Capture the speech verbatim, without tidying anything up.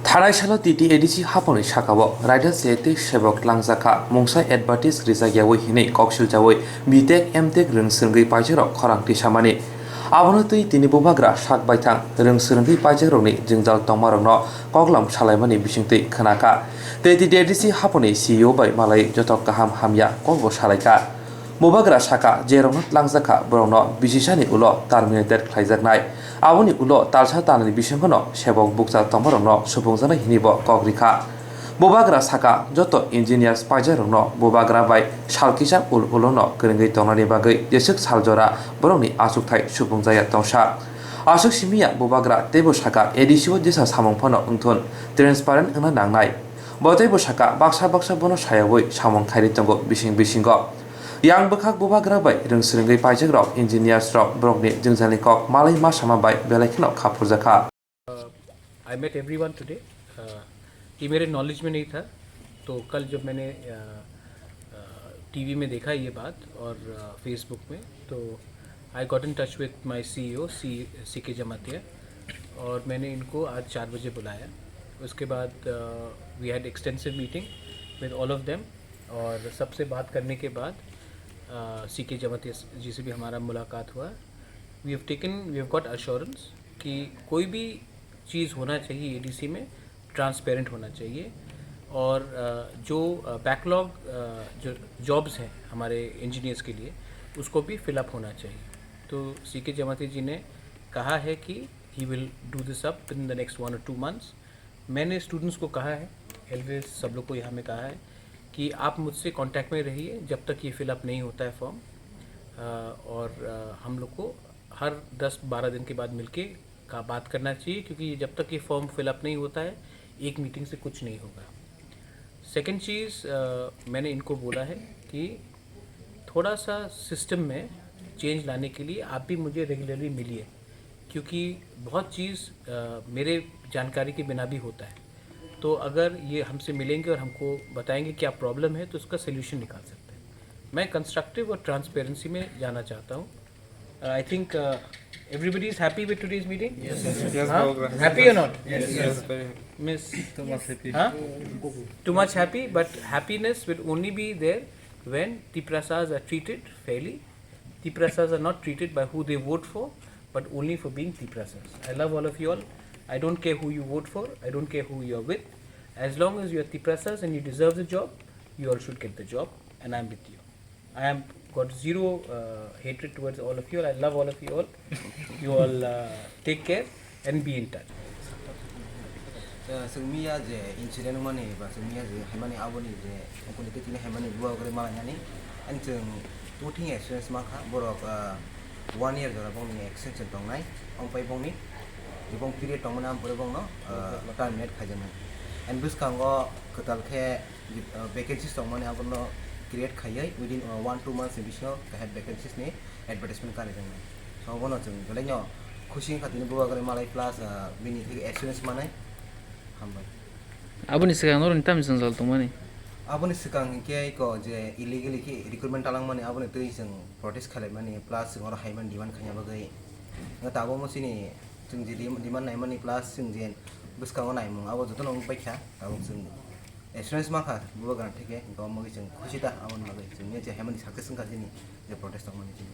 Thanai salo T T A D C haphangni sakao raida se tei sebok twlangjakha mungsa advertise rijak yaui hinwi kok silchaui B Tech, M Tech rwng swrwngwi paijakrok khorang tisamani. Abono twi tini bubagra sak baithang rwng swrwngwi paijakrokni jwngjal tongmarokno koklam salaimani bisingtwi khwnakha. Tei T T A D C haphangni C E O bai malai joto kaham hamya kokbo salaikha. Bubagra saka, jerokno twlangjakha, borokno bisisani ulo terminated khlaijaknai. Aboni ulo talsa talnani bisingkhono sebok bukcha tongmarokno supungjaknai hinwi bo kok rikha. Bubagra saka, joto engineers paijakrokno bubagra bai sal kisa ul ulono kwrwngwi tongnani bagwi jeswk sal jora borokni achukthai supungjakya tongsa. Aswk simiya bubagra teibo saka A D C o jesa samung phano wngthun transparent wngna nangnai. Bo teibo saka baksa baksa bono sayaui samung khairi tongo bising bisingo. Yang bwkhak bubagra bai rwng swrwngwi paijakrok, engineers rok borokni jwngjalni kok malai ma sama bai belai kheno kha phurjakha. Uh, I met everyone today. Uh, ये मेरे नॉलेज में नहीं था, तो कल जब मैंने टीवी में देखा ये बात और फेसबुक में, तो I got in touch with my C E O C C K Jamatia, और मैंने इनको आज चार बजे बुलाया। उसके बाद we had extensive meeting with all of them, और सबसे बात करने के बाद सी के जमातिया जी से भी हमारा मुलाकात हुआ। We have taken, we have got assurance कि कोई भी चीज़ होना चाहिए एडीसी में, ट्रांसपेरेंट होना चाहिए, और अ, जो बैकलॉग जो जॉब्स हैं हमारे इंजीनियर्स के लिए, उसको भी फिलअप होना चाहिए। तो सी के जमाती जी ने कहा है कि he will do this up within the next one or two months। मैंने स्टूडेंट्स को कहा है, एलवेज सब लोग को यहाँ में कहा है कि आप मुझसे कांटेक्ट में रहिए जब तक ये फिलअप नहीं होता है फॉर्म। अ, और अ, हम लोग को हर दस बारह दिन के बाद मिलके का बात करना चाहिए, क्योंकि ये जब तक ये फॉर्म फिलअप नहीं होता है, एक मीटिंग से कुछ नहीं होगा। सेकंड चीज़, अ, मैंने इनको बोला है कि थोड़ा सा सिस्टम में चेंज लाने के लिए आप भी मुझे रेगुलरली मिलिए, क्योंकि बहुत चीज़ अ, मेरे जानकारी के बिना भी होता है। तो अगर ये हमसे मिलेंगे और हमको बताएंगे क्या प्रॉब्लम है, तो उसका सोल्यूशन निकाल सकते हैं। मैं कंस्ट्रक्टिव और ट्रांसपेरेंसी में जाना चाहता हूँ। Uh, I think uh, everybody is happy with today's meeting. Yes, Huh? Happy or not? Yes, very happy. Miss, too much happy. Huh? Too much happy, but happiness will only be there when Tiprasas are treated fairly. Tiprasas are not treated by who they vote for, but only for being Tiprasas. I love all of you all. I don't care who you vote for. I don't care who you are with. As long as you are Tiprasas and you deserve the job, you all should get the job, and I'm with you. I am got zero uh, hatred towards all of you. I love all of you all. You all uh, take care and be in touch. Chwng miya je incident wngmani ba chwng miya je haimani aboni je ukuni twi tini haimani bubagra malainani, ani chwng two thing experience mankha borok one year jora bongni extension tongnai, ongpai bongni jebong period tongmani ampore bongno terminate khaijaknai. And bwskango kwtal khe vacancies tongmani abono create khaiwi within one two months ni bisingo kaham vacancies ni advertisement karijaknai. So abono chwng belaino khusi wngkha tini bubagra malai plus bini theke assurance manai. Hambai. Aboni swkang norokni tamni jwngjal tongmani? Aboni swkang hinkhe eko je illegally khe recruitment talangmani aboni twi chwng protest khailaimani plus chwng oro haimani demand khaina bagwi. Tabukmo chini chwng je demand naimani plus chwng je bwskango naimung abo jotono wng paikha. Tabuk chwng assurance mankha bubagrani theke, hinkhe omo bagwi chwng khusi ta aboni bagwi chwng je haimani success wngkha chini je protest tongmani chini.